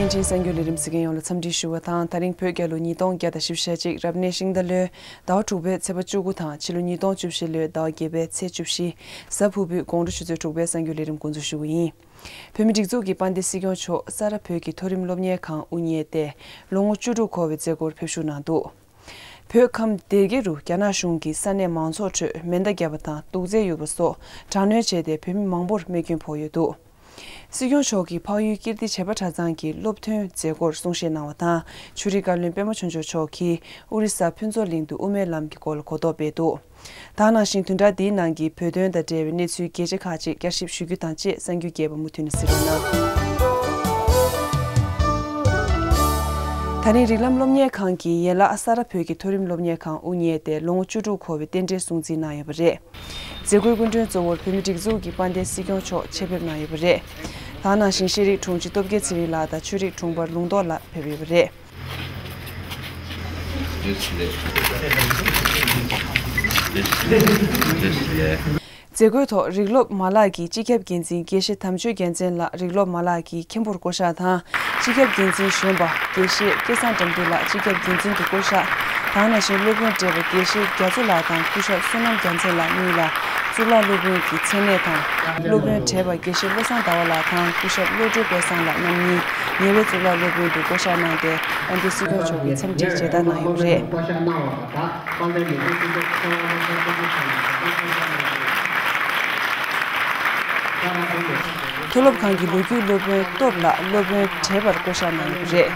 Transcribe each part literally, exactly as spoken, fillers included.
འཕྲིན་གསར་འགྱུར་ལས་རིམ་གཟིགས་མཁན་ཡོངས་ལ་འཚམས་འདྲི་ཞུ་བ་དང་། ད་རིང་བོད་རྒྱལ་ལོ་ཉིས་སྟོང་བརྒྱ་དང་བཞི་བཅུ་ཞེ་གཅིག་རབ་གནས་ཤིང་རྟ་ལོའི་ཟླ་བ་དྲུག་པའི་ཚེས་པ་བཅུ་དགུ་དང་ཕྱི་ལོ་ཉིས་སྟོང་བཅུ་བཞི་ལོའི་ཟླ་བ་བརྒྱད་པའི་ཚེས་བཅུ་བཞི། གཟའ་ཕུར་བུའི་དགོང་དྲོ་ཆུ་ཚོད་དྲུག་པའི་གསར་འགྱུར་ལས་རིམ་འགོ་འཛུགས་ཞུ་གི་ཡིན། བོད་མིའི་སྒྲིག་འཛུགས་ཀྱི་དཔལ་ལྡན་སྲིད་སྐྱོང་མཆོག་ས་རཱ་བོད་ཀྱི་མཐོ་རིམ་སློབ་གཉེར་ཁང་དབུ་བརྙེས་ཏེ་ལོ་ངོ་བཅུ་དྲུག་འཁོར་བའི་མཛད་སྒོར་ཕེབས་ཞུགས་གནང་འདུག་བོད་ཁམས་སྡེ་དགེ་རུ་རྒྱ་ནག་གཞུང་གིས་ས་གནས་མང་ཚོགས་ཁྲོད་མེ་མདའ་བརྒྱབ་པ་དང་དུག་རྫས་གཡུགས་པ་སོགས་དྲག་གནོན་བྱས་ཏེ་བོད་མི་མང་པོར་རྨས་སྐྱོན་ཕོག་ཡོད་འདུག་སྲིད་སྐྱོང་མཆོག་གིས་འཕགས་ཡུལ་ཀིརྟི་བྱེས་པ་གྲྭ་ཚང་གི་སློབ་ཐོན་མཛད་སྒོར་གསུང་བཤད་གནང་བ་དང་། ཆོས་རིག་བཀའ་བློན་པད་མ་ཆོས་འབྱོར་མཆོག་གིས་ཨོ་རི་ས་ཕུན་ཚོགས་གླིང་དུ་དབུ་མའི་ལམ་གྱི་སྐོར་ལ་གོ་རྟོགས་སྤེལ་འདུག་ད་ག་ནང་བཞིན་བདུན་ཕྲག་འདིའི་ནང་གི་བོད་དོན་དང་འབྲེལ་བའི་གནས་ཚུལ་རྒྱས་ཆ་ཁག་ཅིག་བསྐྱར་ཞིབ་ཞུ་རྒྱུ་དང་བཅས་གསར་འགྱུར་རྒྱས་པ་མུ་མཐུད་ནས་གཟིགས་རོགས་གནང་། ད་རིང་རིགས་ལམ་སློབ་གཉེར་ཁང་གི་ཡན་ལག་ས་རཱ་བོད་ཀྱི་མཐོ་རིམ་སློབ་གཉེར་ཁང་དབུ་བརྙེས་ཏེ་ལོ་ངོ་བཅུ་དྲུག་འཁོར་བའི་རྟེན་འབྲེལ་སྲུང་བརྩི་གནང་ཡོད་པ་རེད། མཛད་སྒོའི་སྐུ་མགྲོན་གཙོ་བོར་བོད་མིའི་སྒྲིག་འཛུགས་ཀྱི་དཔལ་ལྡན་སྲིད་སྐྱོང་མཆོག་ཆེད་ཕེབས་གནང་ཡོད་པ་རེད། ད་ག་ནང་བཞིན་ཤེས་རིག་དྲུང་ཆེ་སྟོབས་རྒྱལ་ཚེ་རིང་ལགས་དང་ཆོས་རིག་དྲུང་འཕར་ལུང་རྟོགས་ལགས་ཕེབས་ཡོད་པ་རེད། མཛད་སྒོའི་ཐོག་རིགས་སློབ་མ་ལག་གི་སྤྱི་ཁྱབ་འགན་འཛིན་དགེ་བཤེས་དམ་ཆོས་རྒྱལ་མཚན་ལགས་རིགས་སློབ་མ་ལག་གི་མཁན་པོར་བསྐོ་གཞག་དང་། སྤྱི་ཁྱབ་འགན་འཛིན་གཞོན་པ་དགེ་བཤེས་སྐལ་བཟང་དགྲ་འདུལ་ལགས་སྤྱི་ཁྱབ་འགན་འཛིན་དུ་བསྐོ་གཞག་ད་ག་ནང་བཞིན་སློབ་དཔོན་བགྲེས་པ་དགེ་བཤེས་རྒྱ་མཚོ་ལགས་དང་སྐུ་ཞབས་བསོད་ནམས་རྒྱལ་མཚན་ལགས་གཉིས་ལ་གཙུག་ལག་སློབ་དཔོན་གྱི་མཚན་གནས་དང་། སློབ་དཔོན་བགྲེས་པ་དགེ་བཤེས་བློ་བཟང་ཟླ་བ་ལགས་དང་སྐུ་ཞབས་བློ་གྲོས་དཔལ་བཟང་ལགས་རྣམ་གཉིས་ཉེ་བའི་གཙུག་ལག་སློབ་དཔོན་དུ་བསྐོ་གཞག་གནང་སྟེ། དཔལ་ལྡན་སྲིད་སྐྱོང་མཆོག་གིས་འཚམས་འདྲིའི་མཇལ་དར་གནང་ཡོད་པ་རེད། མཐོ་སློབ་ཁང་གི་ལོ་རྒྱུས་སློབ་དཔོན་སྟོབས་ལགས་སློབ་དཔོན་བགྲེས་པར་བསྐོ་གཞག་གནང་ཡོད་པ་རེད།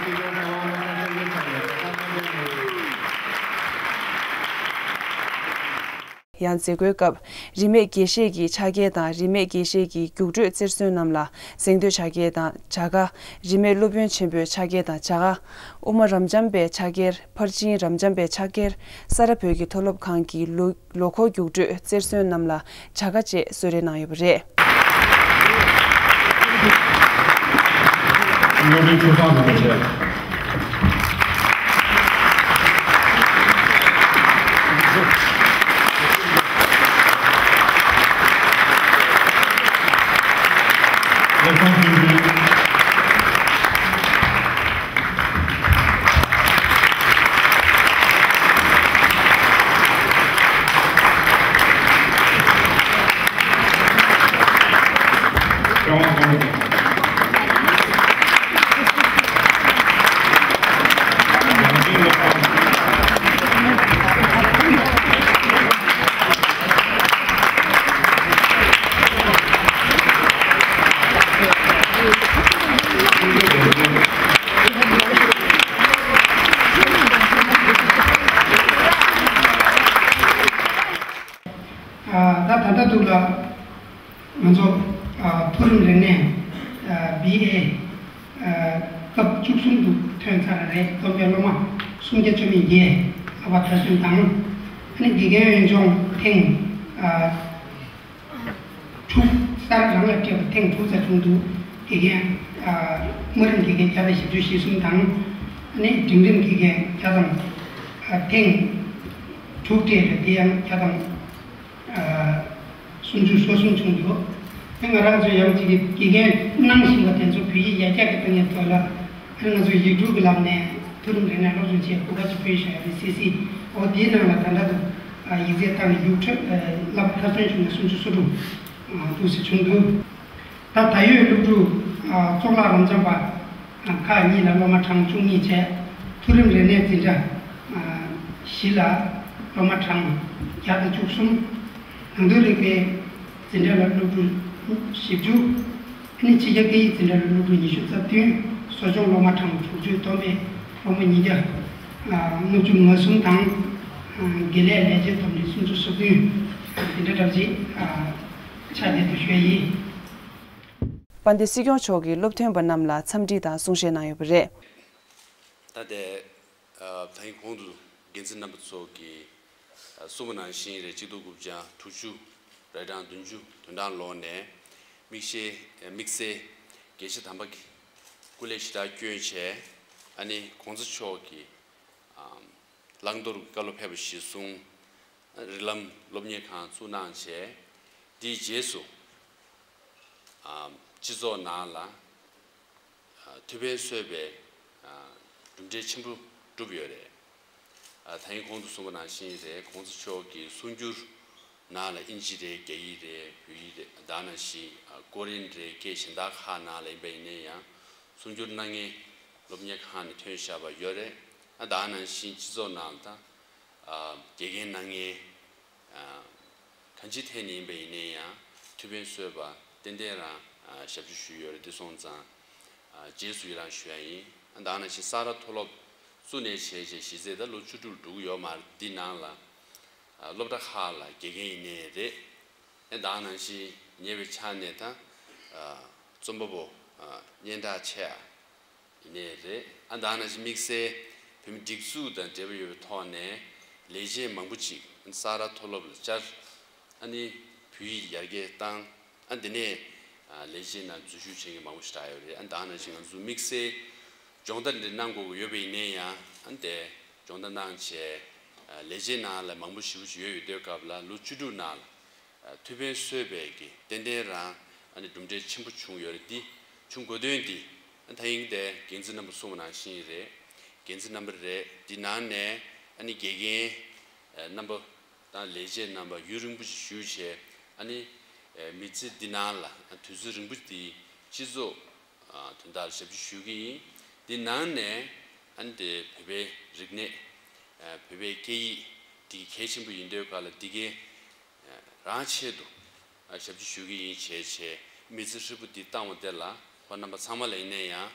ཡང་མཛད་སྒོའི་སྐབས། རིས་མེད་དགེ་བཤེས་ཀྱི་ཕྱག་འཁྱེར་དང་རིས་མེད་དགེ་བཤེས་ཀྱི་རྒྱུགས་སྤྲོད་རྩེར་སོན་རྣམས་ལ་གཟེངས་བསྟོད་ཕྱག་འཁྱེར་དང་བྱ་དགའ། རིས་མེད་སློབ་དཔོན་ཆེན་པོའི་ཕྱག་འཁྱེར་དང་བྱ་དགའ། དབུ་མ་རབ་འབྱམས་པའི་ཕྱག་འཁྱེར། ཕར་ཕྱིན་རབ་འབྱམས་པའི་ཕྱག་འཁྱེར། ས་རཱ་བོད་ཀྱི་མཐོ་སློབ་ཁང་གི་ལོ་ལོ་འཁོར་རྒྱུགས་སྤྲོད་རྩེར་སོན་རྣམས་ལ་བྱ་དགའ་བཅས་གསོལ་རས་གནང་ཡོད་པ་རེད། ད་ད་ལྟ་འདུག་ལ། ང་ཚོ་ཨ་མཐོ་རིམ་རིག་གནས་ཨ་བི་ཨེ་ཨ་སྐབས་བཅུ་གསུམ་དུ་ཐོན་ཚར་བ་རེད། བསྡོམས་པའི་སློབ་མ་སུམ་བརྒྱ་བཅུ་མེད་བརྒྱད་ལྷག་པ་མཐར་སོན་དང་། ཨ་ནི་དགེ་རྒན་ཡོངས་ལྗོངས་ཐེངས་ཨ་དྲུག་ས་རཱ་རང་ལ་སྤྲད་པ་ཐེངས་དྲུག་ཙམ་བྱུང་འདུག་དགེ་རྒན་ཨ་དམའ་རིམ་དགེ་རྒན་བརྒྱ་དང་བཞི་བཅུ་ཞེ་གསུམ་དང་། ཨ་ནི་འབྲིང་རིམ་དགེ་རྒན་བརྒྱ་དང་ཨ་ཐེངས་དྲུག་སྤྲད་རེད། དེ་ཡང་བརྒྱ་དང་། སུམ་ཅུ་སོ་གསུམ་བྱུང་འདུག་དེ་ང་རང་ཚོ་ཡང་གཅིག་གི་དགེ་རྒན་གནང་བཞིན་པ་དེ་ཚོ་བོད་ཡིག་ཡར་རྒྱས་ཀྱི་གཏོང་ཡས་ཐོག་ལ། ཨ་ནི་ང་ཚོ་ཡིག་འབྲུ་གི་ལམ་ནས་མཐོ་རིམ་རིག་གནས་སློབ་སྦྱོང་བྱེད་གོ་སྐབས་ཅིག་སྤྲད་བཞག་ཡོད་རེད། སི་སི་འོ་དེའི་ནང་ལ་ད་ལྟ་དུ་ཡིག་ཚད་བཏང་ནས་ཡིག་ཚད་བསླབ་མཐར་སོན་བྱུང་ནས་སུམ་ཅུ་སོ་དྲུག་འདུག་སེ་བྱུང་འདུག་ད་ད་ཡོད་སློབ་ཕྲུག་གཙུག་ལག་རབ་འབྱམས་པ། ཁག་གཉིས་ལ་སློབ་མ་གྲངས་བཅུ་གཉིས་བྱས། མཐོ་རིམ་རིག་གནས་འཛིན་གྲྭ་བཞི་ལ་སློབ་མ་གྲངས་བརྒྱ་དང་བཅུ་གསུམ། ནང་དོན་རིག་པའི་འཛིན་གྲྭ་ལ་སློབ་ཕྲུག་བཞི་བཅུ། ཨ་ནི་ཕྱི་རྒྱལ་སྐད་ཡིག་འཛིན་གྲྭ་ལ་སློབ་ཕྲུག་ཉི་ཤུ་རྩ་བདུན། གསོ་སྦྱོང་སློབ་མ་གྲངས་དྲུག་ཅུ། བསྡོམས་པས་སློབ་མ་ཉིས་བརྒྱ་ལྔ་བཅུ་ང་གསུམ་དང་། དགེ་ལས་ལས་བྱེད་བསྡོམས་ནས་སུམ་ཅུ་སོ་བདུན། འཛིན་གྲྭ་འདྲ་ཅིག་ཆགས་བསྡད་འདུག་ཞུ་ཡ་ཡིན། དཔལ་ལྡན་སྲིད་སྐྱོང་མཆོག་གིས་སློབ་ཐོན་པ་རྣམས་ལ་འཚམས་འདྲི་དང་གསུང་བཤད་གནང་ཡོད་པ་རེད། ད་ལྟའི་ད་ཡིན་གོང་དུ་འགན་འཛིན་རྣམ་པ་ཚོ་གིས་གསུངས་པ་ནང་བཞིན་རེད། གཅིག་སྟོང་དགུ་བརྒྱ་དྲུག་ཅུ་རེ་གྲངས་བདུན་ཅུ་དོན་གྲངས་ལོག་ནས་དམིགས་བསལ་དམིགས་བསལ་དགེ་བཤེས་དམ་པ་གི་སྐུ་ལས་ཞེ་དྲག་བསྐྱོན་བྱས། ཨ་ནི་གོང་ས་མཆོག་གི་བླང་དོར་གྱི་བཀའ་སློབ་ཕེབས་པ་གཞིར་བཟུང་རིགས་ལམ་སློབ་གཉེར་ཁང་བཙུགས་གནང་བྱས། དེའི་རྗེས་སུ་སྤྱི་ཚོགས་ནང་ལ་ ཐུབ་པས་གཙོས་པའི་གྲུབ་འབྲས་ཆེན་པོ་བསྒྲུབས་ཡོད་རེད། ད་ཡིན་གོང་དུ་གསུངས་པ་ནང་བཞིན་རེད། གོང་ས་མཆོག་གི་གསུང་སྒྱུར་ནང་ལ་ཨིན་ཇི་རེད། རྒྱ་ཡིག་རེད། བོད་ཡིག་རེད། ད་ནང་བཞིན་ཀོ་རིན་རེད། སྐད་གཞན་དག་ཁག་ནང་ལ་ཡིན་པ་ཡིན་ན་ཡང་གསུང་སྒྱུར་གནང་མཁན་སློབ་གཉེར་ཁང་ནས་ཐོན་བཞག་པ་ཡོད་རེད། ད་ནང་བཞིན་སྤྱི་ཚོགས་ནང་ལ་ད་དགེ་རྒན་གནང་མཁན་གང་ཅིའི་ཐད་ནས་ཡིན་པ་ཡིན་ན་ཡང་ཐུབ་ཕན་གསོས་པ་ཏན་ཏན་རང་ཞབས་ཕྱི་ཞུས་ཡོད་རེད། འདི་སོང་ཙང་རྗེས་སུ་ཡི་རང་ཞུ་ཡ་ཡིན། ད་ནང་བཞིན་ས་རཱ་མཐོ་སློབ་བཙུགས་ནས་བྱས་རྗེས་གཞི་རྩའི་ད་ལོ་བཅུ་དྲུག་འགྲོ་གི་ཡོད་མ་རེད། འདི་ནང་ལ་སློབ་གྲྭ་ཁག་ལ་དགེ་རྒན་ཡིན་ནའི་རེད། ད་ནང་བཞིན་ཉེ་བའི་ཆར་ནས་ད་རྩོམ་པ་པོ་སྙན་གྲགས་ཆེ་ཡ་ཡིན་ནའི་རེད། ཨ་ད་ནང་བཞིན་དམིགས་བསལ་བོད་མི་སྒྲིག་འཛུགས་དང་འབྲེལ་བ་ཡོད་པའི་ཐོག་ནས་ལས་བྱེད་མང་པོ་ཅིག་ས་རཱ་མཐོ་སློབ་ལ་བཅར། ཨ་ནི་བོད་ཡིག་ཡར་རྒྱས་བཏང་། ཨ་འདི་ནས་ལས་བྱེད་ནང་འཛུལ་ཞུགས་བྱེད་མཁན་མང་པོ་ཞིག་གྲགས་ཡོད་རེད། ཨ་ད་ནང་བཞིན་ང་ཚོ་དམིགས་བསལ་སྦྱོང་བརྡར་འདི་གནང་དགོས་ཀྱི་ཡོད་པ་ཡིན་ན་ཡང་། ཨ་དེ་སྦྱོང་བརྡར་གནང་བྱས་ལས་བྱེད་ནང་ལ་མང་པོ་ཞེ་པོ་ཅིག་ཡོད་ཡོད་དུས་སྐབས་ལ་ལོ་བཅུ་དྲུག་ནང་ལ་ཐུབ་ཕན་གསོས་པའི་གི་ཏན་ཏན་རང་ཨ་ནི་གྲུབ་འབྲས་ཆེན་པོ་བྱུང་ཡོད་རེད། འདི་བྱུང་དགོས་དོན་འདི་ད་ཡིན་དེ་འགན་འཛིན་རྣམ་པ་གསུངས་པ་ནང་བཞིན་རེད། འགན་འཛིན་རྣམ་པ་རེད། འདི་ནང་ནས་ཨ་ནི་དགེ་རྒན་རྣམ་པ་དང་ལས་བྱེད་རྣམ་པ་ཡུན་རིང་པོ་ཞིག་བཞུགས་བྱས། ཨ་ནི་མི་ཚེ་འདི་ནང་ལ་དུས་ཚོད་རིང་པོ་འདི་སྤྱི་ཚོགས་དོན་དག་ལ་ཞབས་ཕྱི་ཞུ་གི་ཡིན། འདི་ནང་ནས་ཨ་ནི་དེ་བོད་པའི་རིག་གནས་བོད་པའི་སྐད་ཡིག་འདི་གལ་ཆེན་པོ་ཡིན་དུས་སྐབས་ལ་འདི་གའི་རང་ཆེད་དུ་ཞབས་ཕྱི་ཞུ་གི་ཡིན་བྱས་བྱས་མི་ཚེ་ཧྲིལ་པོ་འདི་བཏང་བ་དེ་ལ་ཁོང་རྣམ་པ་ཚང་མ་ལ་ཡིན་ན་ཡང་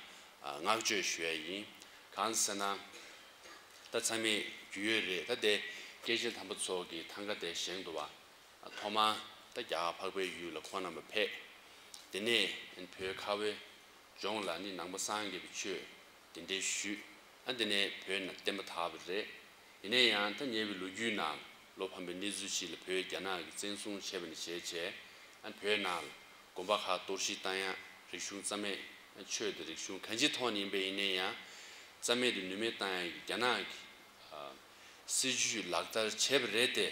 བསྔགས་བརྗོད་ཞུ་ཡ་ཡིན། གང་ཟེར་ན་ད་ཚང་མས་རྒྱུས་ཡོད་རེད། ད་དེ་སྐྱེས་ཆེན་དམ་པ་ཚོ་གི་ཐང་ག་དེ་བཞེངས་འདུག་བ། ཐོག་མར་ད་རྒྱ་གར་འཕགས་པའི་ཡུལ་ལ་ཁོང་རྣམ་པ་ཕེབས། དེ་ནས་བོད་ཁ་བའི་ལྗོངས་ལ་ནི་ནང་པ་སངས་རྒྱས་པའི་ཆོས་གདན་འདྲེན་ཞུས། ཨ་དེ་ནས་བོད་ནང་བསྟན་པ་དར་བ་རེད། ཡིན་ན་ཡང་ད་ཉེ་བའི་ལོ་རྒྱུས་ནང་བློ་ཕམ་པའི་གནས་ཚུལ་ཞིག་ལ་བོད་རྒྱ་ནག་གིས་བཙན་བཟུང་བྱས་པ་ནས་བྱས་བྱས། ཨ་བོད་ནང་ལ་དགོན་པ་ཁག་གཏོར་བཤིག་བཏང་ཡ། རིག་གཞུང་རྩ་མེད། ཆོས་དང་རིག་གཞུང་གང་ཅིའི་ཐོག་ནས་ཡིན་པ་ཡིན་ན་ཡང་རྩ་མེད་དུ་ནུས་མེད་བཏང་ཡ་གི་རྒྱ་ནག་གི་སྲིད་ཇུས་ལག་བསྟར་བྱས་པ་རེད་དེ།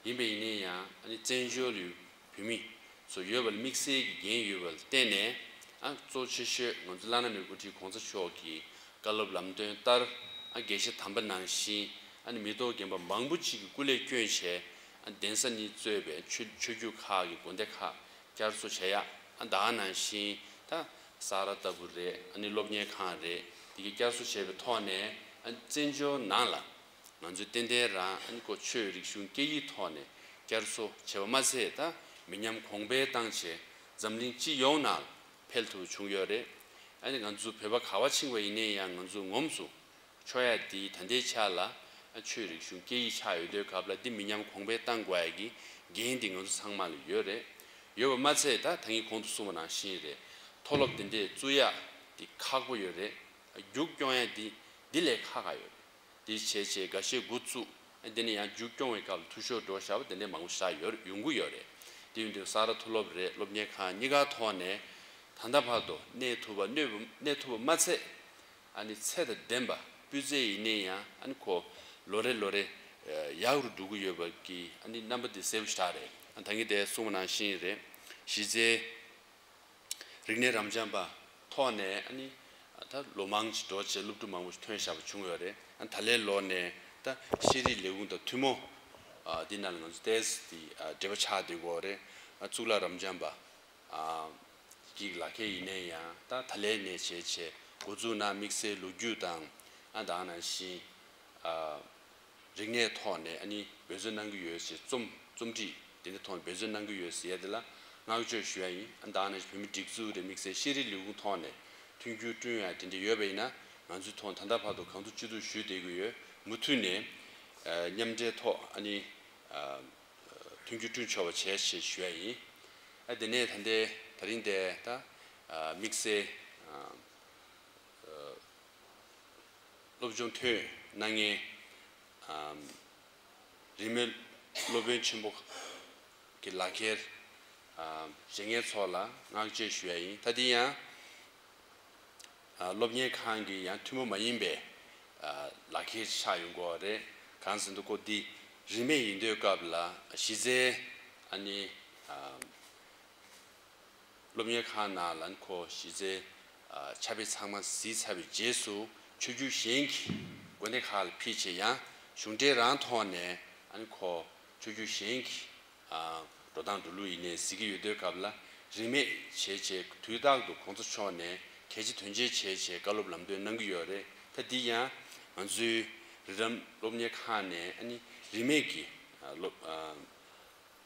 ཡིན་པ་ཡིན་ན་ཡང་ཨ་ནི་བཙན་བྱོལ་ཡུལ་བོད་མི་ཚོ་ཡོད་པ་ལ་དམིགས་བསལ་གྱི་འགན་ཡོད་པ་ལ་བརྟེན་ནས། ཨ་གཙོ་ཆེ་ཤོས་ང་ཚོ་བླ་ན་མེད་པའི་སྐུ་ཕྲེང་གོང་ས་མཆོག་གི་བཀའ་སློབ་ལམ་སྟོན་ལྟར། ཨ་དགེ་བཤེས་དམ་པ་ནང་བཞིན་ཨ་ནི་མི་ཐོག་རྒན་པ་མང་པོ་ཅིག་གིས་སྐུ་ལས་བསྐྱོན་བྱས། ཨ་གདན་ས་ནས་གཙོས་པའི་ཆོས་ཆོས་བརྒྱུད་ཁག་གི་དགོན་སྡེ་ཁག་བསྐྱར་གསོ་བྱེད་ཡ། ཨ་ད་ག་ནང་བཞིན་ད་ས་རཱ་ལྟ་བུ་རེད། ཨ་ནི་སློབ་གཉེར་ཁང་རེད། དེ་གའི་བསྐྱར་གསོ་བྱས་པའི་ཐོག་ནས་ཨ་བཙན་བྱོལ་ནང་ལ་ང་ཚོས་ཏན་ཏན་རང་ཨ་ནི་ཁོ་ཆོས་རིག་གཞུང་སྐད་ཡིག་ཐོག་ནས་བསྐྱར་གསོ་བྱས་པ་མ་ཚད། ད་མི་ཉམས་གོང་འཕེལ་བཏང་བྱས་འཛམ་གླིང་སྤྱི་ཡོངས་ནང་ལ་འཕེལ་ཐུབ་བྱུང་ཡོད་རེད། ཨ་ནི་ང་ཚོ་བོད་པ་ག་པར་ཕྱིན་པ་ཡིན་ན་ཡང་ང་ཚོ་ངོམ་སོང་ཆོག་ཡ་འདི་ད་ལྟའི་ཆ་ལ་ཆོས་རིག་གཞུང་སྐད་ཡིག་ཆགས་ཡོད་དུས་སྐབས་ལ་འདི་མི་ཉམས་གོང་འཕེལ་གཏང་དགོས་ཡ་གི་འགན་འདི་ང་ཚོ་ཚང་མ་ལ་ཡོད་རེད། ཡོད་པ་མ་ཚད་ད་ད་ངས་གོང་དུ་གསུངས་པ་ནང་བཞིན་རེད། མཐོ་སློབ་འདི་འདྲས་བཙུགས་ཡ་འདི་ཁག་པོ་ཡོད་རེད། རྒྱུགས་སྐྱོང་ཡ་འདི་འདི་ལས་ཁག་ཁག་ཡོད་རེད། འདི་བྱས་བྱས་འགའ་ཤས་འགོ་བཙུགས། འདི་ནས་ཡང་རྒྱུགས་སྐྱོང་བའི་སྐབས་ལ་འཐུས་ཤོར་འགྲོ་བཞག་པ་འདི་འདྲས་མང་པོ་ཞིག་ཡོད་ཡོང་གི་ཡོད་རེད། དེ་ཡིན་དུས་ས་རཱ་མཐོ་སློབ་རེད། སློབ་གཉེར་ཁང་གཉིས་ཀ་ཐོག་ནས་ད་ལྟ་བར་དུ་གནས་ཐུབ་པ་གནས་པ་གནས་ཐུབ་པ་མ་ཚད། ཨ་ནི་ཚད་དང་ལྡན་པ་སྤུས་ཚད་ཡིན་ནའི་ཡང་ཨ་ནི་ཁོ་ལོ་རེ་ལོ་རེ་ཡག་རུ་འགྲོ་གི་ཡོད་པ་གི་ཨ་ནི་རྣམ་པ་དེ་གསལ་པོ་ཞེ་དྲག་རེད། ཨ་ད་གིན་དེ་གསུངས་པ་ནང་བཞིན་རེད། གཞི་རྩའི་རིག་གནས་རབ་འབྱམས་པ་ཐོག་ནས་ཨ་ནི་ད་ལོ་མང་ཅིག་འགྲོ་བྱས་སློབ་ཕྲུག་མང་པོ་ཞིག་ཐོན་བཞག་པ་བྱུང་ཡོད་རེད། ཨ་ད་ལོའི་ལོ་ནས་ད་ཤེས་རིག་ལས་ཁུངས་དང་ཐུན་མོང་ཨ་འདི་ནང་ལ་ང་ཚོ་ཏོག་ཙམ་འདི་ཨ་འབྲེལ་བ་ཆགས་བསྡད་ཀྱི་ཡོད་རེད། ཨ་གཙུག་ལག་རབ་འབྱམས་པ་ཨ་གི་ལག་ཁྱེར་ཡིན་ནའི་ཡང་ད་ད་ལོའི་ནས་བྱས་བྱས་འགོ་འཛུགས་གནང་། དམིགས་བསལ་ལོ་རྒྱུས་དང་ཨ་ད་ག་ནང་བཞིན་ཨ་རིག་གནས་ཐོག་ནས་ཨ་ནི་འབད་བརྩོན་གནང་གི་ཡོད་ཟེར། རྩོམ་རྩོམ་སྒྲིག་དེ་འདྲའི་ཐོག་ནས་འབད་བརྩོན་གནང་གི་ཡོད་ཟེར་ཡ་དེ་ལ་བསྔགས་བརྗོད་ཞུ་ཡ་ཡིན། ཨ་ད་ག་ནང་བཞིན་བོད་མི་སྒྲིག་འཛུགས་རེད། དམིགས་བསལ་ཤེས་རིག་ལས་ཁུངས་ཐོག་ནས་མཐུན་འགྱུར་བསྐྲུན་ཡ་དེ་འདྲ་ཡོད་པ་ཡིན་ན་ང་ཚོའི་ཐོག་ད་ལྟ་བར་དུ་གང་ཐུབ་ཅི་ཐུབ་ཞུས་བསྡད་ཀྱི་ཡོད། མུ་མཐུད་ནས་ཨ་མཉམ་འབྲེལ་ཐོག་ཨ་ནི་ཨ་མཐུན་འགྱུར་བསྐྲུན་ཆོག་པ་བྱས་ཞེས་ཞུ་ཡ་ཡིན། ཨ་དེ་ནས་ད་ལྟའི་ད་རིང་དེ་ད་ཨ་དམིགས་བསལ་ཨ་སློབ་སྦྱོང་ཐོན་གནང་མཁན་ཨམ་རིས་མེད་སློབ་དཔོན་ཆེན་པོ་གི་ལག་ཁྱེར་ཨམ་བཞེས་མཁན་ཚོ་ལ་བསྔགས་བརྗོད་ཞུ་ཡ་ཡིན། ད་དེ་ཡང་ཨ་སློབ་གཉེར་ཁང་གི་ཡང་ཐུན་མོང་མ་ཡིན་པའི་ཨ་ལག་ཁྱེར་ཆགས་ཡོང་གི་ཡོད་རེད། གང་ཟེར་ན་ཁོ་འདི་རིས་མེད་ཡིན་དུས་སྐབས་ལ་གཞི་རྩའི་ཨ་ནི་ཨམ་སློབ་གཉེར་ཁང་ནང་ལ་ཁོ་གཞི་རྩའི་ ཕྱག་དཔེ་ཚང་མ་གཟིགས་ཚར་བའི་རྗེས་སུ་ཆོས་བརྒྱུད་གཞན་གྱི་དགོན་སྡེ་ཁག་ལ་ཕུལ་བྱས་ཡང་གཞུང་འབྲེལ་རང་ཐོག་ནས་ཨ་ནི་ཁོ་ཆོས་བརྒྱུད་གཞན་གྱི་འགྲོ་སྟངས་འགྲོ་ལུགས་ཡིན་ནའི་གཟིགས་ཀྱི་ཡོད་དུས་སྐབས་ལ་རིན་མེད་བྱས་བྱས་དུས་རྟག་ཏུ་གོང་ས་མཆོག་ནས་གལ་ཆེ་དོན་ཆེ་བྱས་བྱས་བཀའ་སློབ་ལམ་སྟོན་གནང་གི་ཡོད་རེད། ད་འདི་ཡང་ང་ཚོའི་རི་རབ་སློབ་གཉེར་ཁང་ནས་ཨ་ནི་རིན་མེད་ཀྱི་སློབ་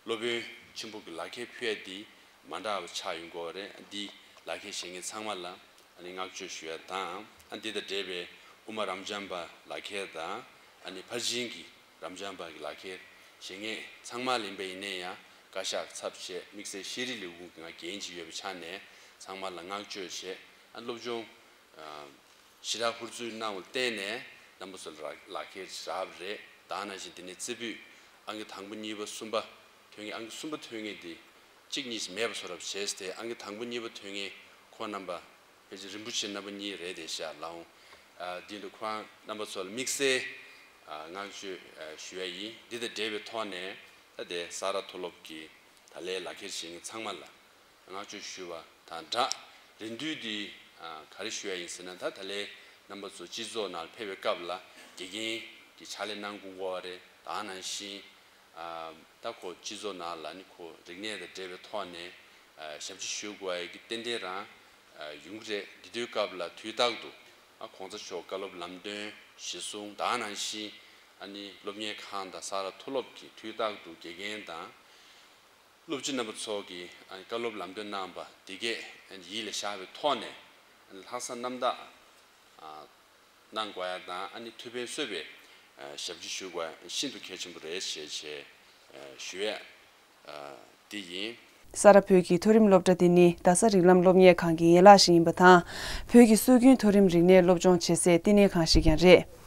སློབ་དཔོན་ཆེན་པོ་གི་ལག་ཁྱེར་ཕུལ་ཡ་འདི་མ་འདྲ་བ་ཆགས་ཡོང་གི་ཡོད་རེད། འདི་ལག་ཁྱེར་བཞེས་མཁན་ཚང་མ་ལ་ཨ་ནི་བསྔགས་བརྗོད་ཞུ་ཡ་དང་། ཨ་འདི་དང་འབྲེལ་བའི་དབུ་མ་རབ་འབྱམས་པ་ལག་ཁྱེར་དང་། ཨ་ནི་ཕར་ཕྱིན་གྱི་རབ་འབྱམས་པ་གི་ལག་ཁྱེར་བཞེས་མཁན་ཚང་མ་ལ་ཡིན་པ་ཡིན་ནའི་ཡང་བཀའ་ཤག་ཚབ་བྱས་དམིགས་བསལ་ཤེས་རིག་ལས་ཁུངས་ཀྱི་ང་འགན་ཅིག་ཡོད་པའི་ཆ་ནས་ཚང་མ་ལ་བསྔགས་བརྗོད་བྱས། ཨ་སློབ་སྦྱོང་ཞེ་དྲག་ཧུར་བརྩོན་གནང་བར་བརྟེན་ནས་རྣམ་པ་ཚོ་ལ་ལག་ཁྱེར་རག་པ་རེད། ད་ནང་བཞིན་འདི་ནས་རྩེ་ཕུད་ཨང་ཀི་དང་པོ་གཉིས་པ་གསུམ་པ་ཐོན་མཁན། ཨང་ཀི་གསུམ་པ་ཐོན་མཁན་དེ་གཅིག་གཉིས་མེད་པ་བཟོ་འདྲ་བྱས་ཏེ། ཨང་ཀི་དང་པོ་གཉིས་པ་ཐོན་མཁན་ཁོང་རྣམ་པ་ཕལ་ཆེར་རིན་པོ་ཆེ་རྣམ་པ་གཉིས་རེད་དེ་ཤག་ལའང་། ཨ་འདི་འདུག་ཁོང་རྣམ་པ་ཚོ་ལ་དམིགས་བསལ་ཨ་བསྔགས་བརྗོད་ཨ་ཞུ་ཡ་ཡིན། འདི་དང་འབྲེལ་བའི་ཐོག་ནས་ད་ལྟའི་ས་རཱ་མཐོ་སློབ་ཀྱི་ད་ལའི་ལག་ཁྱེར་བཞེས་མཁན་ཚང་མ་ལ་བསྔགས་བརྗོད་ཞུ་བ་དང་སྦྲགས། རེ་འདུན་འདི་ཨ་ག་རེ་ཞུ་ཡ་ཡིན་ཟེར་ན། ད་ད་ལའི་རྣམ་པ་ཚོ་སྤྱི་ཚོགས་ནང་ཕེབས་པའི་སྐབས་ལ་དགེ་རྒན་གྱི་ཕྱག་ལས་གནང་དགོས་པ་རེད། ད་ནང་བཞིན་ཨ་ད་ཁོ་སྤྱི་ཚོགས་ནང་ལ་ནི་ཁོ་རིག་གནས་དང་འབྲེལ་བའི་ཐོག་ནས་ཨ་ཞབས་ཕྱི་ཞུ་དགོས་ཡ་གི་ཏན་ཏན་རང་ཨ་ཡོང་གི་རེད། འདི་དུས་སྐབས་ལ་དུས་རྟག་ཏུ་ཨ་གོང་ས་མཆོག་བཀའ་སློབ་ལམ་སྟོན་གཞི་བཟུང་། ད་ནང་བཞིན་ཨ་ནི་སློབ་གཉེར་ཁང་དང་ས་རཱ་མཐོ་སློབ་ཀྱི་དུས་རྟག་ཏུ་དགེ་རྒན་དང་སློབ་སྤྱི་རྣམ་པ་ཚོ་གིས་ཨ་ནི་བཀའ་སློབ་ལམ་སྟོན་གནང་བ་འདི་གས་ཨ་ནི་ཡིད་ལ་བཞག་པའི་ཐོག་ནས་ཨ་ནི་ལྷག་བསམ་རྣམ་དག་ཨ་གནང་དགོས་ཡ་དང་། ཨ་ནི་ཐུགས་ཕན་གསོས་པའི་ཨ་ཞབས་ཕྱི་ཞུ་དགོས་ཡ་ཤིན་ཏུ་གལ་ཆེན་པོ་རེད་ཞེས་བྱས་ཨ་ཞུ་ཡ་ཨ་འདི་ཡིན། ས་རཱ་བོད་ཀྱི་མཐོ་རིམ་སློབ་གྲྭ་འདི་ནི་རྡ་ས་རིགས་ལམ་སློབ་གཉེར་ཁང་གི་ཡན་ལག་ཞིག་ཡིན་པ་དང་། བོད་ཀྱི་སྲོལ་རྒྱུན་མཐོ་རིམ་རིག་གནས་སློབ་སྦྱོང་བྱེད་སའི་བསྟི་གནས་ཁང་ཞིག་ཀྱང་རེད།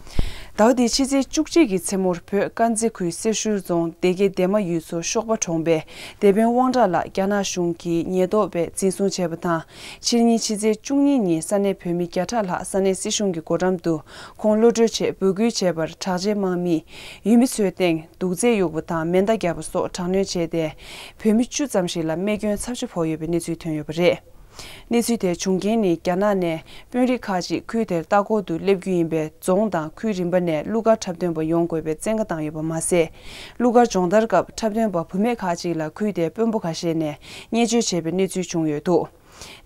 ཟླ་བ་འདིའི་ཕྱི་ཚེས་བཅུ་གཅིག་གི་མཚན་མོར་བོད་དཀར་མཛེས་ཁུལ་སེར་ཤུལ་རྫོང་སྡེ་དགེ་སྡེ་མ་ཡུལ་ཚོ་ཤོག་པ་གྲོང་པའི་སྡེ་དཔོན་དབང་གྲགས་ལགས་རྒྱ་ནག་གཞུང་གིས་ཉེན་རྟོག་པས་འཛིན་བཟུང་བྱས་པ་དང་། ཕྱི་ཉིན་ཕྱི་ཚེས་བཅུ་གཉིས་ཉིན་ས་གནས་བོད་མི་བརྒྱ་ཕྲག་ལྷག་ས་གནས་སྲིད་གཞུང་གི་སྒོ་འགྲམ་དུ་ཁོང་གློད་གྲོལ་ཆེད་འབོད་སྐུལ་བྱས་པར་དྲག་ཆས་དམག་མིས་ཡུལ་མི་ཚོའི་སྟེང་དུག་རྫས་གཡུག་པ་དང་མེ་མདའ་བརྒྱབ་པ་སོགས་དྲག་གནོན་བྱས་ཏེ། བོད་མི་བཅུ་ཙམ་ཞིག་ལ་རྨས་སྐྱོན་ཚབས་ཆེ་ཕོག་ཡོད་པའི་གནས་ཚུལ་ཐོན་ཡོད་པ་རེད། གནས་ཚུལ་དེ་བྱུང་རྐྱེན་ནི་རྒྱ་ནག་ནས་དཔོན་རིགས་ཁག་ཅིག་ཁུལ་དེར་ལྟ་སྐོར་དུ་སླེབས་རྒྱུ་ཡིན་པས། རྫོང་དང་ཁུལ་རིམ་པ་ནས་གླུ་གར་འཁྲབ་སྟོན་པ་ཡོང་དགོས་པའི་བཙན་བཀའ་བཏང་ཡོད་པ་མ་ཟད། གླུ་གར་སྦྱོང་བརྡར་སྐབས་འཁྲབ་སྟོན་པ་བུད་མེད་ཁག་ཅིག་ལ་ཁུལ་དེའི་དཔོན་པོ་ཁ་ཤས་ནས་བརྙས་བཅོས་བྱས་པའི་གནས་ཚུལ་བྱུང་ཡོད་འདུག་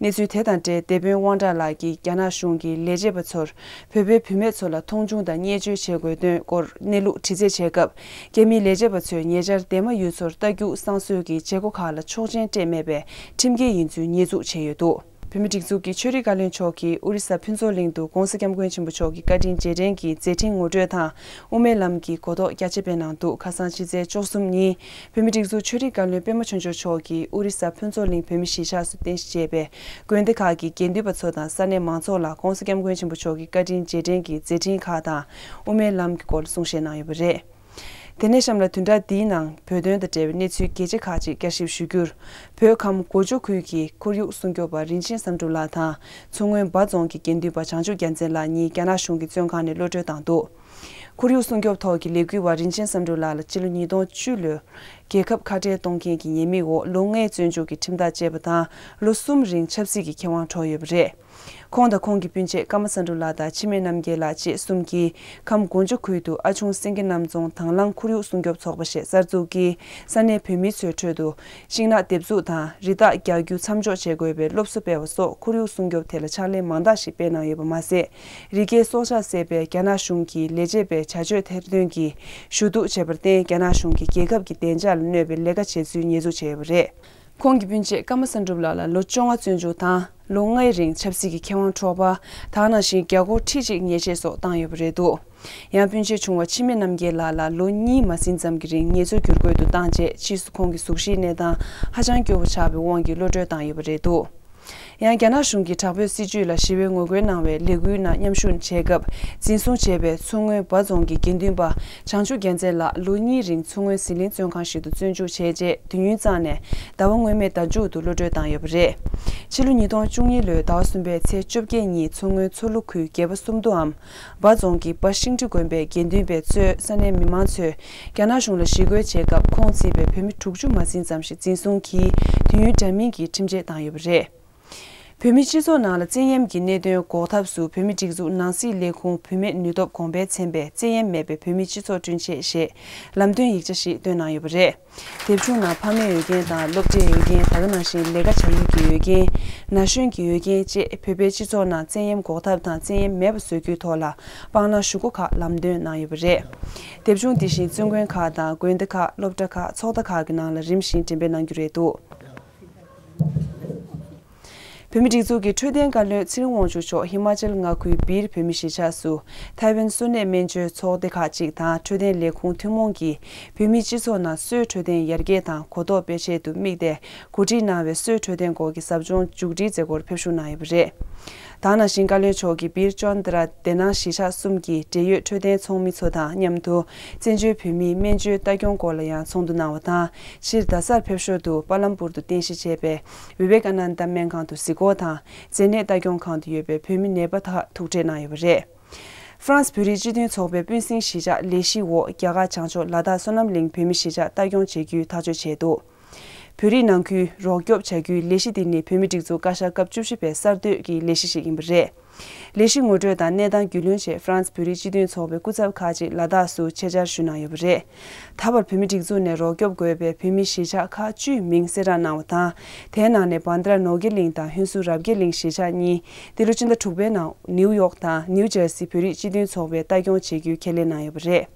གནས་ཚུལ་དེ་དང་འབྲེལ་སྡེ་དཔོན་དབང་གྲགས་ལགས་ཀྱིས་རྒྱ་ནག་གཞུང་གིས་ལས་བྱེད་པ་ཚོར་བོད་པའི་བུད་མེད་ཚོ་ལ་མཐོང་ཆུང་དང་བརྙས་བཅོས་བྱེད་དགོས་དོན་སྐོར་གནས་ལུགས་དྲི་རྩད་བྱས་སྐབས། རྒྱ་མིའི་ལས་བྱེད་པ་ཚོས་ཉེ་ཆར་སྡེ་མ་ཡུལ་ཚོར་རྟ་རྒྱུག་བསང་གསོལ་གྱི་བྱེད་སྒོ་ཁག་ལ་ཆོག་མཆན་སྤྲད་མེད་པའི་ཁྲིམས་འགལ་ཡིན་ཚུལ་ཉེས་འཛུགས་བྱས་ཡོད་འདུག་བོད་མིའི་སྒྲིག་འཛུགས་ཀྱི་ཆོས་རིག་བཀའ་བློན་མཆོག་གིས་ཨོ་རི་ས་ཕུན་ཚོགས་གླིང་དུ་༧གོང་ས་༧སྐྱབས་མགོན་ཆེན་པོ་མཆོག་གི་བཀའ་དྲིན་རྗེས་དྲན་གྱི་མཛད་འཕྲིན་ངོ་སྤྲོད་དང་དབུ་མའི་ལམ་གྱི་གོ་རྟོགས་རྒྱ་ཆེ་སྤེལ་གནང་འདུག་ཁ་སང་ཕྱི་ཚེས་བཅུ་གསུམ་ཉིན་བོད་མིའི་སྒྲིག་འཛུགས་ཆོས་རིག་བཀའ་བློན་པད་མ་ཆོས་འབྱོར་མཆོག་གིས་ཨོ་རི་ས་ཕུན་ཚོགས་གླིང་བོད་མི་གཞིས་ཆགས་སུ་རྟེན་གཞི་བྱས་པའི་དགོན་སྡེ་ཁག་གི་དགེ་འདུན་པ་ཚོ་དང་ས་གནས་མང་ཚོགས་ལ་༧གོང་ས་༧སྐྱབས་མགོན་ཆེན་པོ་མཆོག་གི་བཀའ་དྲིན་རྗེས་དྲན་གྱི་མཛད་འཕྲིན་ཁག་དང་དབུ་མའི་ལམ་གྱི་སྐོར་ལ་གསུང་བཤད་གནང་ཡོད་པ་རེད། དེ་ནས་གཤམ་ལ་བདུན་ཕྲག་འདིའི་ནང་བོད་དོན་དང་འབྲེལ་བའི་གནས་ཚུལ་གལ་ཆེ་ཁག་ཅིག་བསྐྱར་ཞིབ་ཞུ་རྒྱུར། བོད་ཁམས་སྒོ་ལྕོག་ཁུལ་གྱི་ཁོར་ཡུག་སྲུང་སྐྱོབ་པ་རིན་ཆེན་བསམ་གྲུབ་ལགས་དང་མཚོ་སྔོན་འབའ་རྫོང་གི་དགེ་འདུན་པ་བྱང་ཆུབ་རྒྱལ་མཚན་ལགས་གཉིས་རྒྱ་ནག་གཞུང་གི་བཙོན་ཁང་ནས་གློད་གྲོལ་བཏང་འདུག་ཁོར་ཡུག་སྲུང་སྐྱོབ་ཐོག་གི་ལས་འགུལ་བ་རིན་ཆེན་བསམ་གྲུབ་ལགས་ལ་ཕྱི་ལོ་ཉིས་སྟོང་བཅུ་ལོའི་རྒྱལ་ཁབ་ཁ་བྲལ་གཏོང་མཁན་གྱི་ཉེས་དམིགས་འོག་ལོ་ལྔའི་བཙོན་འཇུག་གི་ཁྲིམས་ཐག་བཅད་པ་དང་ལོ་གསུམ་རིང་ཆབ་སྲིད་ཀྱི་ཁེ་དབང་འཕྲོག་ཡོད་པ་རེད། ཁོང་དང་ཁོང་གི་སྤུན་མཆེད་ཀརྨ་བསམ་གྲུབ་ལགས་དང་འཆི་མེད་རྣམ་རྒྱལ་ལགས་བཅས་གསུམ་གྱིས་ཁམས་སྒོ་ལྕོག་ཁུལ་དུ་ཨ་ཆུང་སེང་གེ་གནམ་རྫོང་དང་བླངས་ཁོར་ཡུག་སྲུང་སྐྱོབ་ཚོགས་པ་ཞེས་གསར་འཛུགས་ཀྱིས་ས་གནས་བོད་མི་ཚོའི་ཁྲོད་དུ་ཤིང་ནགས་འདེབས་འཛུགས་དང་རི་དྭགས་རྒྱག་རྒྱུ་མཚམས་འཇོག་བྱེད་དགོས་པའི་སློབ་གསོ་སྤེལ་བ་སོགས་ཁོར་ཡུག་སྲུང་སྐྱོབ་ཐད་ལ་ཕྱག་ལས་མང་དག་ཞིག་སྤེལ་གནང་ཡོད་པ་མ་ཟད། རི་སྐྱེས་སྲོག་ཆགས་བསད་པའི་རྒྱ་ནག་གཞུང་གི་ལས་བྱེད་པའི་བྱ་སྤྱོད་ཐེར་འདོན་གྱིས་ཞུ་གཏུག་བྱས་པར་བརྟེན་རྒྱ་ནག་གཞུང་གིས་རྒྱལ་ཁབ་ཀྱི་བདེ་འཇགས་ལ་གནོད་པའི་ལས་ཀ་བྱས་ཚུལ་ཉེས་འཛུགས་བྱས་ཡོད་པ་རེད། ཁོང་གི་སྤུན་མཆེད་ཀརྨ་བསམ་གྲུབ་ལགས་ལ་ལོ་བཅོ་ལྔ་བཙོན་འཇུག་དང་ལོ་ལྔའི་རིང་ཆབ་སྲིད་ཀྱི་ཁེ་དབང་འཕྲོག་པ། ད་ག་ནང་བཞིན་རྒྱ་སྒོར་ཁྲི་གཅིག་ཉེས་ཆད་སོགས་བཏང་ཡོད་པ་རེད་འདུག་ཡང་སྤུན་མཆེད་ཆུང་བ་འཆི་མེད་རྣམ་རྒྱལ་ལགས་ལ་ལོ་གཉིས་མ་ཟིན་ཙམ་གྱི་རིང་ངལ་རྩོལ་བསྒྱུར་བཀོད་དུ་བཏང་རྗེས་ཕྱིས་སུ་ཁོང་གི་གཟུགས་གཞིའི་གནས་སྟངས་ཧ་ཅང་སྐྱོ་བོ་ཆགས་པའི་དབང་གིས་གློད་གྲོལ་བཏང་ཡོད་པ་རེད་འདུག་ཡང་རྒྱ་ནག་གཞུང་གི་དྲག་པོའི་སྲིད་བྱུས་ལ་ཞི་བའི་ངོ་རྒོལ་གནང་བའི་ལས་འགུལ་ནང་མཉམ་ཞུགས་བྱས་སྐབས་འཛིན་བཟུང་བྱས་པའི་མཚོ་སྔོན་འབའ་རྫོང་གི་དགེ་འདུན་པ་བྱང་ཆུབ་རྒྱལ་མཚན་ལགས་ལོ་གཉིས་རིང་མཚོ་སྔོན་ཟི་ལིང་བཙོན་ཁང་ཞིག་ཏུ་བཙོན་འཇུག་བྱས་རྗེས་དུས་ཡུན་གཙང་ནས་ཟླ་བ་སྔོན་མའི་ཟླ་མཇུག་ཏུ་གློད་གྲོལ་བཏང་ཡོད་པ་རེད། ཕྱི་ལོ་ཉིས་སྟོང་བཅུ་གཉིས་ལོའི་ཟླ་བ་གསུམ་པའི་ཚེས་བཅོ་བརྒྱད་ཉིན་མཚོ་སྔོན་མཚོ་ལྷོ་ཁུལ་དགེ་བ་སུམ་མདོའམ་འབའ་རྫོང་གི་འབའ་ཤིང་འབྲི་དགོན་པའི་དགེ་འདུན་པའི་གཙོས་ས་གནས་མི་མང་ཚོས་རྒྱ་ནག་གཞུང་ལ་ཞི་རྒོལ་བྱས་སྐབས་ཁོང་བརྩིས་པའི་བོད་མི་དྲུག་ཅུ་མ་ཟིན་ཙམ་ཞིག་འཛིན་བཟུང་གིས་དུས་ཡུན་འདྲ་མིན་གྱི་ཁྲིམས་ཆད་བཏང་ཡོད་པ་རེད། བོད་མིའི་སྤྱི་ཚོགས་ནང་ལ་བཙན་གཡེམ་གྱི་གནད་དོན་འགོག་ཐབས་སུ་བོད་མིའི་སྒྲིག་འཛུགས་ནང་སྲིད་ལས་ཁུངས་བུད་མེད་ནུས་སྟོབས་གོང་འཕེལ་ཚན་པས་བཙན་གཡེམ་མེད་པའི་བོད་མིའི་སྤྱི་ཚོགས་བསྐྲུན་ཆེད་ཞེས་ལམ་སྟོན་ཡིག་ཆ་ཞིག་བཏོན་གནང་ཡོད་པ་རེད། དེབ་ཆུང་ནང་ཕ་མའི་འོས་འགན་དང་སློབ་གྲྭའི་འོས་འགན། ད་ག་ནང་བཞིན་ལས་ཀ་བྱ་ཡུལ་གྱི་འོས་འགན། ན་གཞོན་གྱི་འོས་འགན་བཅས་བོད་པའི་སྤྱི་ཚོགས་ནང་བཙན་གཡེམ་འགོག་ཐབས་དང་བཙན་གཡེམ་མེད་པ་བཟོ་རྒྱུའི་ཐོག་ལ་དཔང་རྟགས་ཞུ་སྒོ་ཁག་ལམ་སྟོན་གནང་ཡོད་པ་རེད། དེབ་ཆུང་འདི་བཞིན་བཙུན་དགོན་ཁག་དང་དགོན་སྡེ་ཁག་སློབ་གྲྭ་ཁག་ཚོགས་སྡེ་ཁག་གི་ནང་ལ་རིམ་བཞིན་འགྲེམས་སྤེལ་གནང་རྒྱུ་རེད་འདུག་བོད་མིའི་སྒྲིག་འཛུགས་ཀྱི་འཕྲོད་བསྟེན་བཀའ་བློན་ཚེ་རིང་དབང་ཕྱུག་མཆོག་ཧི་མ་ཅལ་མངའ་ཁུལ་སྦིར་བོད་མི་གཞིས་ཆགས་སུ་ཐའེ་ཝན་གསོ་གནས་སྨན་བཅོས་ཚོགས་སྡེ་ཁག་ཅིག་དང་འཕྲོད་བསྟེན་ལས་ཁུངས་ཐུན་མོང་གིས་བོད་མིའི་སྤྱི་ཚོགས་ནང་གསོས་འཕྲོད་བསྟེན་ཡར་རྒྱས་དང་གོ་རྟོགས་སྤེལ་ཆེད་དུ་དམིགས་ཏེ་གོ་སྒྲིག་གནང་བའི་གསོས་འཕྲོད་བསྟེན་སྐོར་གྱི་ཟབ་སྦྱོང་མཇུག་སྒྲིལ་མཛད་སྒོར་ཕེབས་ཞུགས་གནང་ཡོད་པ་རེད། ད་ག་ནང་བཞིན་བཀའ་བློན་མཆོག་གིས་སྦིར་ཅོན་ཏ་ར་སྡེ་ནང་གཞིས་ཆགས་གསུམ་གྱི་འབྲེལ་ཡོད་འཕྲོད་བསྟེན་ཚོགས་མི་ཚོ་དང་མཉམ་དུ་བཙན་བྱོལ་བོད་མིའི་སྨན་བཅོས་ལྟ་སྐྱོང་སྐོར་ལ་ཡང་ཚོགས་འདུ་གནང་བ་དང་། སྤྱིར་རྡ་སར་ཕེབས་ཞོར་དུ་པ་ལམ་པུར་དུ་རྟེན་གཞི་བྱས་པའི་བི་ཝེ་ཀ་ནན་ད་སྨན་ཁང་དུ་གཟིགས་སྐོར་དང་། མཛེ་ནད་ལྟ་སྐྱོང་ཁང་དུ་ཡོད་པའི་བོད་མི་ནད་པ་དག་ཐུག་འཕྲད་གནང་ཡོད་པ་རེད། ཧྥ་རན་སི་བོད་རིགས་སྤྱི་མཐུན་ཚོགས་པའི་སྤུན་སྲིང་གཞིས་ཆགས་ལས་གཞི་འོག་རྒྱ་གར་བྱང་ཕྱོགས་ལ་དྭགས་བསོད་ནམས་གླིང་བོད་མི་གཞིས་ཆགས་ལྟ་སྐྱོང་བྱེད་རྒྱུའི་ཐག་གཅོད་བྱས་འདུག་བོད་རིགས་ནང་ཁུལ་རོགས་སྐྱོབ་བྱ་རྒྱུའི་ལས་གཞི་འདི་ནི་བོད་མིའི་སྒྲིག་འཛུགས་བཀའ་ཤག་སྐབས་བཅུ་བཞི་པའི་གསར་གཏོད་ཀྱི་ལས་གཞི་ཞིག་ཡིན་པ་རེད། ལས་གཞི་ངོ་སྤྲོད་དང་གནས་སྟངས་རྒྱུས་ལོན་ཆེད་ཧྥ་རན་སི་བོད་རིགས་སྤྱི་མཐུན་ཚོགས་པའི་སྐུ་ཚབ་ཁག་ཅིག་ལ་དྭགས་སུ་ཆེད་བཅར་ཞུས་གནང་ཡོད་པ་རེད། ད་བར་བོད་མིའི་སྒྲིག་འཛུགས་ནས་རོགས་སྐྱོབ་དགོས་པའི་བོད་མིའི་གཞིས་ཆགས་ཁག་བཅུའི་མིང་གསལ་བསྒྲགས་གནང་བ་དང་། དེའི་ནང་ནས་བྷན་དྲ་ནོར་གྱི་གླིང་དང་ཧུན་སུར་རབ་རྒྱས་གླིང་གཞིས་ཆགས་གཉིས་འདི་ལོ་ཕྱི་ཟླ་དྲུག་པའི་ནང་ནིའུ་ཡོག་དང་ནིའུ་ཇར་སི་བོད་རིགས་སྤྱི་མཐུན་ཚོགས་པས་ལྟ་སྐྱོང་བྱེད་རྒྱུའི་ཁས་ལེན་གནང་ཡོད་པ་རེད།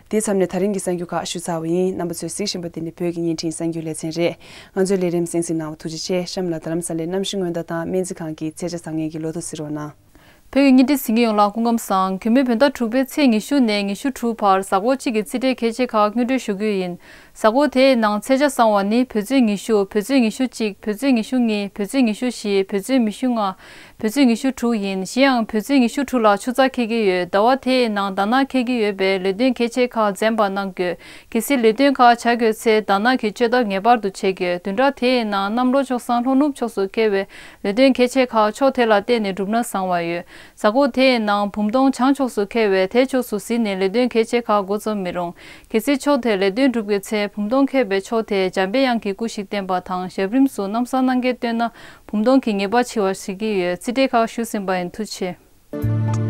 དེ་མཚམས་ནས་ད་རིང་གི་གསར་འགྱུར་ཁག་ཞུས་ཚར་བ་ཡིན། རྣམ་པ་ཚོས་གཟིགས་བཞིན་པ་འདི་ནི་བོད་ཀྱི་བརྙན་འཕྲིན་གསར་འགྱུར་ལེ་ཚན་རེད། ང་ཚོའི་ལས་རིམ་གསན་གཟིགས་གནང་བ་ཐུགས་རྗེ་ཆེ། གཤམ་ལ་རྡ་རམ་ས་ལའི་གནམ་གཤིས་སྔོན་བརྡ་དང་སྨན་རྩིས་ཁང་གི་ཚེས་ཆ་བཟང་ངན་གྱི་ལོ་ཐོ་གཟིགས་རོགས་གནང་། བོད་ཀྱི་བརྙན་འཕྲིན་གཟིགས་མཁན་ཡོངས་ལ་སྐུ་ཁམས་བཟང་། གུས་མོས་བོད་ཟླ་དྲུག་པའི་ཚེས་ཉི་ཤུ་ནས་ཉི་ཤུ་དྲུག་བར་གཟའ་འཁོར་གཅིག་གི་རྩིས་ཁྲའི་ཁྱད་ཆོས་ཁག་སྔོན་འགྲོ་ཞུ་རྒྱུ་ཡིན། གཟའ་འཁོར་དེའི་ནང་ཚེས་ཆ་བཟང་བ་ནི་བོད་ཚེས་ཉི་ཤུ། བོད་ཚེས་ཉི་ཤུ་གཅིག་བོད་ཚེས་ཉི་ཤུ་གཉིས། བོད་ཚེས་ཉི་ཤུ་བཞི། བོད་ཚེས་ཉི་ཤུ་ལྔ། བོད་ཚེས་ཉི་ཤུ་དྲུག་ཡིན། གཞན་ཡང་བོད་ཚེས་ཉི་ཤུ་དྲུག་ལ་ཆུ་ཚ་འཁེལ་གྱི་ཡོད། ཟླ་བ་དེའི་ནང་ཟླ་ནག་འཁེལ་གྱི་ཡོད་པས་ལས་དོན་གལ་ཆེ་ཁག་འཛེམ་པ་གནང་དགོས། གལ་སྲིད་ལས་དོན་ཁག་བྱ་དགོས་ཚེ་ཟླ་ནག་གི་བཅོས་ཐབས་ངེས་པར་དུ་བྱེད་དགོས། བདུན་ཕྲག་དེའི་ནང་གནམ་ལོ་ཆོག་ས་ལྷོ་ནུབ་ཕྱོགས་སུ་འཁེལ་བས་ལས་དོན་གལ་ཆེ་ཁག་ཕྱོགས་དེ་ལ་བལྟས་ནས་བསྒྲུབས་ན་བཟང་བ་ཡོད། གཟའ་འཁོར་དེའི་ནང་བུམ་སྟོང་བྱང་ཕྱོགས་སུ་འཁེལ་བས་དེ་ཕྱོགས་སུ་གཟིགས་ནས་ལས་དོན་གལ་ཆེ་ཁག་འགོ་རྩོམ་མི་རུང་། གལ་སྲིད་ཕྱོགས་དེར་ལས་དོན་སྒྲུབ་དགོས་ཚེ་བུམ་སྟོང་འཁེལ་བའི་ཕྱོགས་དེར་འཇམ་པའི་དབྱངས་ཀྱི་སྐུ་ཞིག་བསྟན་པ་དང་ཞབས་རིམ་སུ་གནམ་ས་སྣང་གས་བསྟོད་ན་བུམ་སྟོང་གི་ངེས་པ་འཆི་བར་བྱེད་ཀྱི་ཡོད། རྩིས་ཁྲའི་ཁག་ཞུས་ཟིན་པ་ཡིན། ཐུགས་རྗེ་ཆེ།